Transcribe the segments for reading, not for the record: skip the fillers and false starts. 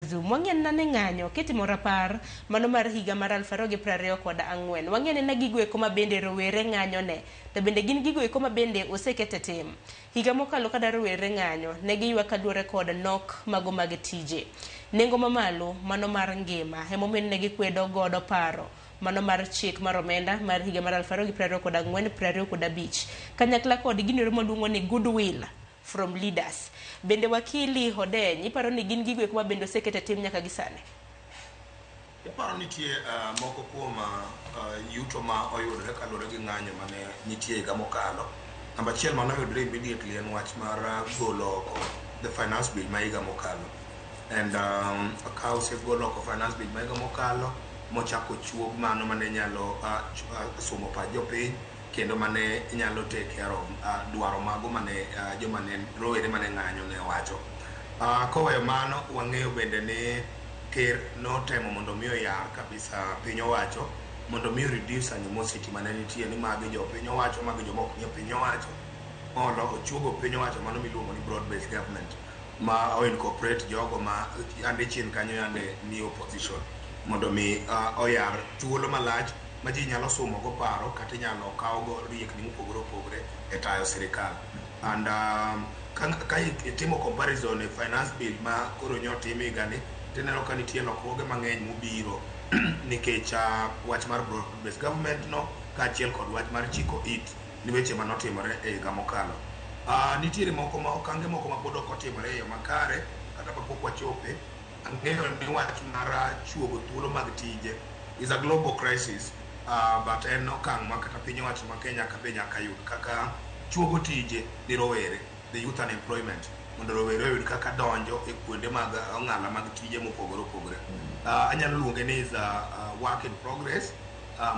Zoom. Wang'e nane ng'anyo kitimo rapar mano mar higa mar 2024. Wang'e nena gigo eko ma bende rowere ng'anyo ne. To bende gin gigo eko ma bende oseket e tim. Higa mokalo kada rowere ng'anyo, ne giywak kaluwore kod nok mago mag tije. Nengo mamalo mano mar ngima emomiyo ne gikwedo godo paro mano mar chik mar omenda mar higa mar 2024 25. Kanyakla kod gino ero mwaluongo ni goodwill from leaders. Bende wakili Odeny, iparo ni gin gigo eko ma bende oseket e tim nyaka gi sani? Iparo nitie moko kuom yuto ma oyudore kaluwore gi ng'anyo mane nitie higa mokalo. Namba achiel mane oyudore immediately en wach mar golo oko the finance bill ma higa mokalo. And ka osegol oko finance bill ma higa mokalo, mochako chuog mano mane nyalo sumo pach jopiny kendo mane nyalo take care of dwaro mago mane joma ne rowere mane ng'anyo ne wacho. Koweyo mano, wang'eyo bende ni ker notemo mondo mi oyar kabisa piny owacho mondo mi reduce animosity mane nitie ni magi jo piny owacho, magi joma ok nie piny owacho. Olo ochuogo piny owacho mano miluongo ni broad based government ma o incorporate jogo ma yande chien kanyo yande ni opposition mondo mi oyar thuolo malach ma ji nyalo sumo go paro kata inyalo kaw go riekni mopogore opogore e tayo sirikal. And ka itimo comparison e finance bill ma koro nyotim higani, tineno ka nitie lokruoge mang'eny mobiro nikech wach mar broad based government no kaachiel kod wach mar chiko it ni weche manotimore e higa mokalo. Nitiere moko ma okange moko ma pod ok otimore e yo makare kata mapok wachope. Ang'eyo ni wach mar chuogo thuolo mag tije is a global crisis, but en okang' ma kata piny owacho ma Kenya ka be nyaka yud kaka chuogo tije ni rowere, the youth unemployment, mondo rowere oyud kaka donjo e kuonde mag ong'ala mag tije mopogore opogore. Anyalo luonge ni is a work in progress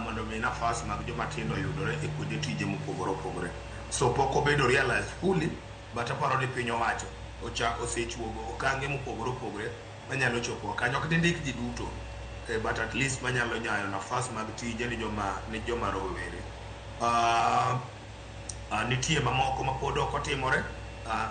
mondo mi nafas mag joma tindo oyudore e kuonde tije mopogore opogore. So pok obedo realized fully, but aparo ni piny owacho osechuogo okange mopogore opogore manyalo chopo kanyo. Ok dindik ji duto, but at least manyalo nyayo nafas mag tije ni joma rowere. Nitie mamoko ma pod ok otimore,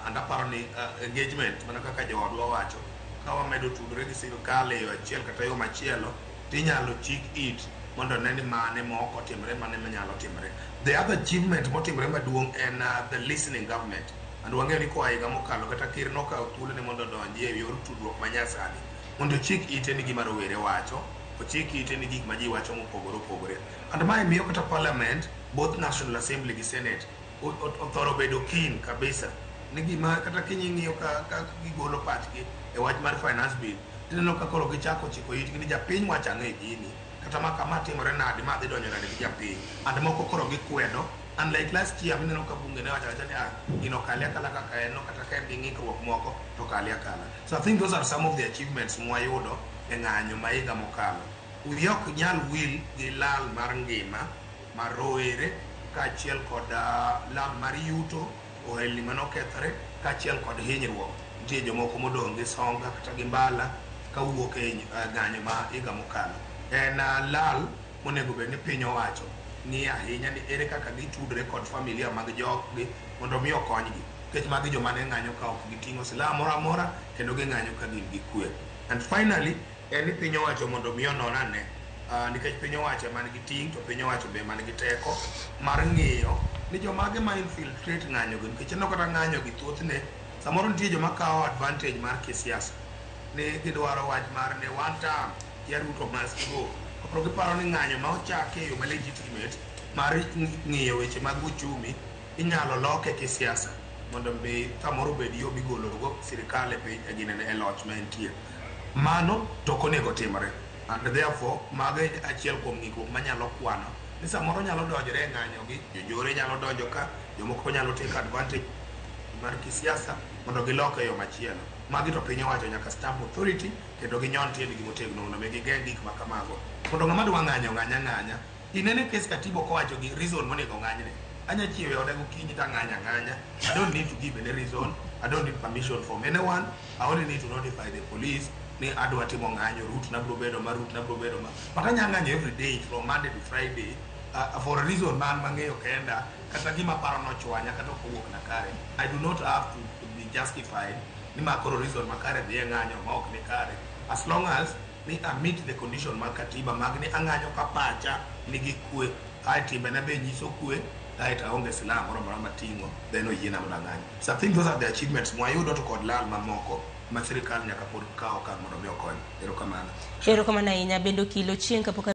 and aparo ni engagement mana kaka joodwa wacho, ka wamedo tudore gi sirikal e yo achiel kata yo machielo, tinyalo chik it mondo ne ni mane ma ok otimore, mane manyalo timore. The other achievement motimore maduong' en the listening government. And wang'eyo ni koa higa mokalo kata ker nokawo thuolone mondo odonji e yor tudruok manyasani mondo ochik ite ni gima rowere wacho, ochik ite ni gik ma ji wacho mopogore opogore. And mae miyo kata parliament, both National Assembly gi Senate, othoro bedo keen kabisa ni gima kata kinying'iyo ka gigolo pachgi e wach mar finance bill, tineno ka koro gichako chiko itgi ni japiny wacho ang'o e gini, kata ma kama timore nade, ma dhi donjo nade gi japiny. And moko koro gikwedo, unlike last year mineno ka bunge ne wacho awacha ni ah, gino kali akala kaka en no, kata ka en gi ng'ikruok moko to kali akala. So I think those are some of the achievements mwayudo e ng'anyo ma higa mokalo. Wiya ok nyal wil gi lal mar ngima mar rowere kaachiel kod lal mar yuto, ohelni manokethore kaachiel kod hinyruok. Nitie jomoko modong' gi songa kata gi mbala kawuok e ng'anyo ma higa mokalo. En lal monego bed ni piny owacho ng'iyo ahinya ni ere kaka gitudore kod familia mag joggi mondo mi okonygi. Nikech magi joma ne ng'anyo ka ok giting'o silaha moro amora kendo ging'anyo ka gin gi kwe. And finally, en ni piny owacho mondo mi onon ane, nikech piny owacho ema nigi ting' to piny owacho be ema nigi teko mar ng'iyo ni jomage ma infiltrate ng'anyo gi, nikech ineno kata ng'anyo gi thothne samoro nitie joma kawo advantage mar kisiasa ni gidwaro wach mar ni one term ya Ruto must go. Koro giparo ni ng'anyo ma ochaki e yo ma legitimate mar ng'iyo weche mag uchumi inyalo loke kisiasa mondo mi samoro obed yo migologo sirikal e piny e ginene e loch ma entie. Mano to ok onego timre. And therefore, mago e achiel kuom ng'ikruok manyalo kwano ni samoro nyalo donjore e ng'anyo gi, jonjore nyalo donjo ka, jomoko nyalo take advantage mar kisiasa mondo gilok e yo machielo. Magi to piny owacho nyaka stamp authority kendo ginyon tiendgi motegno mondo mi gigeng' gik ma kamago. Mondo ng'ama dwa ng'anyo ong'any ang'anya. Inene kes Katibo kowacho gi reason monego ong'anyne. Anya chiewo e oda gokinyi to ang'anyo ang'anya. I don't need to give any reason. I don't need permission from anyone. I only need to notify the police ni adwa timo ng'anyo, route na biro bedo ma, route na biro bedo ma. But anya ng'anyo every day from Monday to Friday for a reason man mang'eyo kenda kata gima paro nochwanya kata ok owuok na kare. I do not have to be justified ni ma koro reason makare dhi e ng'anyo ma ok ni kare. As long as ni I meet the condition mag katiba mag ni ang'anyo ka pacha nigi kwe, ae timbena be nyiso kwe, ae to aonge silaha moro amora mating'o, then oyiena mondo ang'any. So I think those are the achievements mwayudo to kod lal mamoko ma sirikal nyaka pod kaw okang' mondo mi okony. Erokamano. Erokamano ahinya bende okil Ochieng' kapok